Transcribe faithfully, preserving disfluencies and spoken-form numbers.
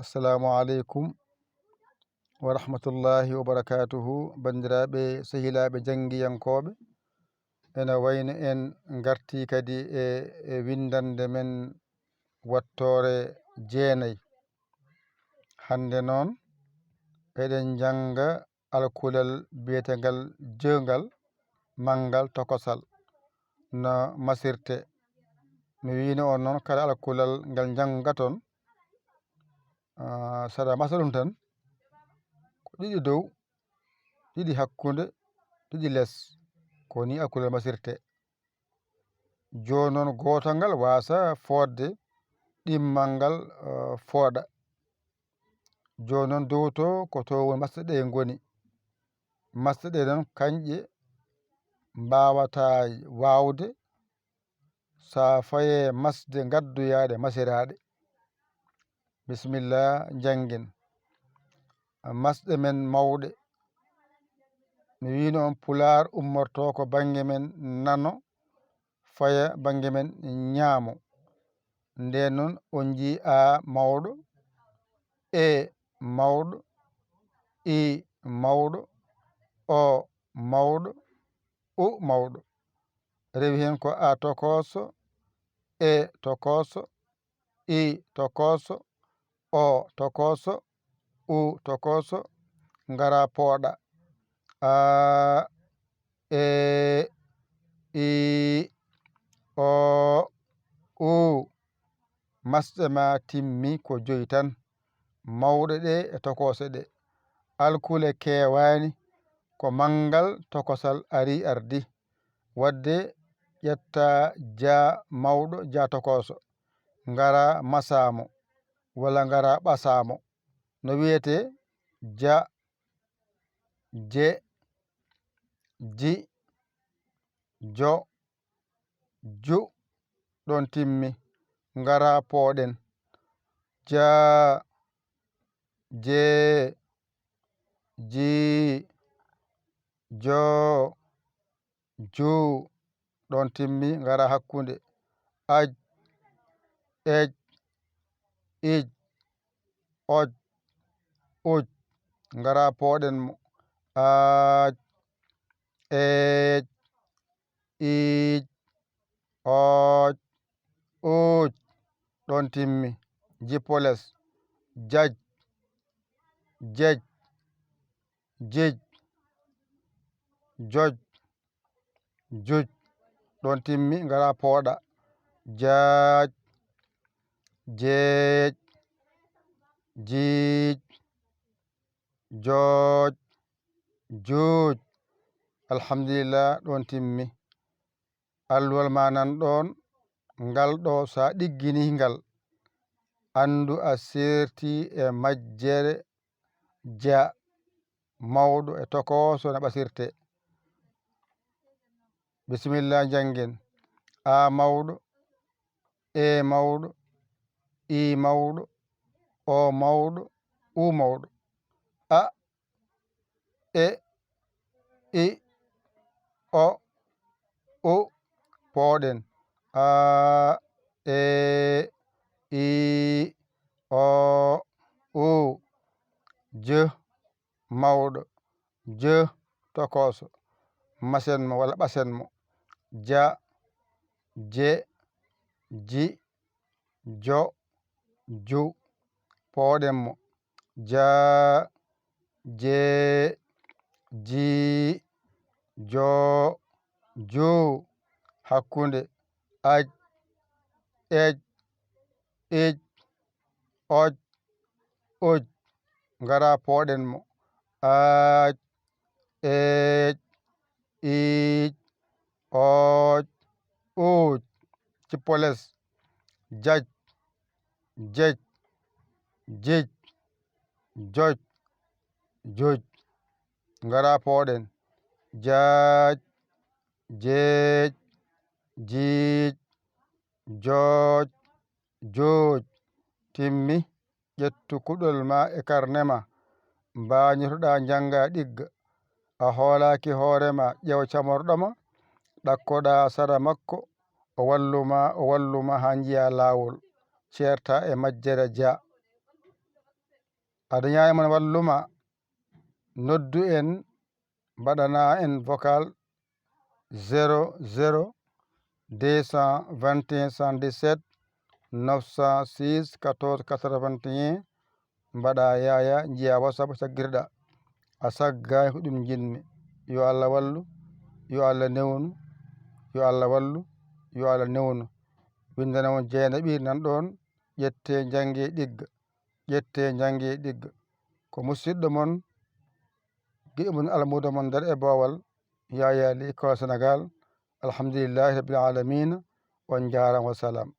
Assalamu aleykum wa rahmatullahi wa barakatuhu. Banndiraaɓe, sehilaaɓe janngiyankooɓe, ene wayno en ngartii kadi e, e winndannde men wattoore jeenayi. Hannde noon, eɗen njannga alkulal biyeteengal jewngal manngal tokosal no masirte. Mi wiino on noon kala alkulal ngal njanngaton, ah, saɗa masa ɗum tan, ko ɗiɗi dow, ɗiɗi hakkunde, ɗiɗi les. Ko ni alkulal masirte. Jooni noon gootal ngal waasa fooɗde, ɗimmal ngal, eh, fooɗa. Jooni noon dow to ko to woni masɗe ɗe ngoni. Masɗe ɗe noon kañƴe mbaawata waawde, so a fayee masde ngaddoyaaɗe masiraaɗe. Bisimilla, njanngen. Masɗe men mawɗe. Mi wiino on pulaar ummorto ko bannge men nano, faya bannge men ñaamo. Ndeen noon on njii a mawɗo, e mawɗo, i mawɗo, o mawɗo, u mawɗo. Rewi heen ko a tokooso, e tokooso, i tokooso, o tokooso, u tokooso, ngara pooɗa. A, e, i, o, u. Masɗe ma timmi ko joyi tan, mawɗe ɗe e tokoose ɗe. Alkule keewaani, ko manngal tokosal arii ardi. Wadde ƴetta ja mawɗo, ja tokooso, ngara masaa mo, walla ngara ɓasaa mo. No wiyetee? Ja, je, ji, jo, ju. Ɗoon timmi. Ngara pooɗen. Ja, je, ji, jo, ju. Ɗoon timmi, ngara hakkunde. Aj, ej, ij, oj, uj. Ngara pooɗen mo. Aj, ej, iij, ooj, uuj. Ɗoon timmi. Jippo les. Jaj, jej, jij, joj, juj. Ɗoon timmi, ngara pooɗa. Jaaj, jeej, jiij, jooj, juuj. Alhamdulillah, ɗoon timmi. Alluwal ma nan ɗoon, ngal ɗo, so a ɗigginii ngal, anndu a seertii e majjere ja, mawɗo e tokooso no ɓasirtee. Bisimilla, njanngen. A mawɗo, e mawɗo, i mawɗo, o mawɗo, u mawɗo. A, e, i, o, u, pooɗen. A, e, i, o, u, j, mawɗo, j, tokooso, masen mo walla ɓasen mo. Ja, je, ji, jo, ju. Pooɗen mo. Ja, je, ji, jo, ju. Hakkunde. Aj, ej, ij, oj, uj. Ngara pooɗen mo. Aj, ej, iij, ooj, uuj. Jippo les. Jaj, jej, jij, joj, juj. Ngara pooɗen. Jaaj, jeej, jiij, jooj, juuj. Timmi. Ƴettu kuɗol ma e karne ma, mbaañotoɗaa njannga ɗigga. A hoolaaki hoore ma, ƴeew camorɗo ma, ɗakkoɗaa sara makko, o wallu ma, o wallu ma haa njiyaa laawol, ceertaa e majjere ja. A dañaani mon walluma, noddu en, mbaɗana en vocal zéro zéro deux cent vingt et un soixante-dix-sept neuf cent six quatorze quatre-vingt-un. Mbaɗa yaya njiya WhatsApp saggirɗa. A saggaani ko ɗum njiɗmi. Yo Allah wallu, yo Allah newnu, yo Allah wallu, yo Allah newnu. Winndana on Jeynaba nan ɗoon, ƴette njannge ɗigga, ƴette njannge ɗigga. Ko musidɗo mon, giɗo mon, almuudo mon nder e boowal, Yaya Ly, École Sénégal. Alhamdulillahi Rabbil Alamina. On njaaraama, wa salaam.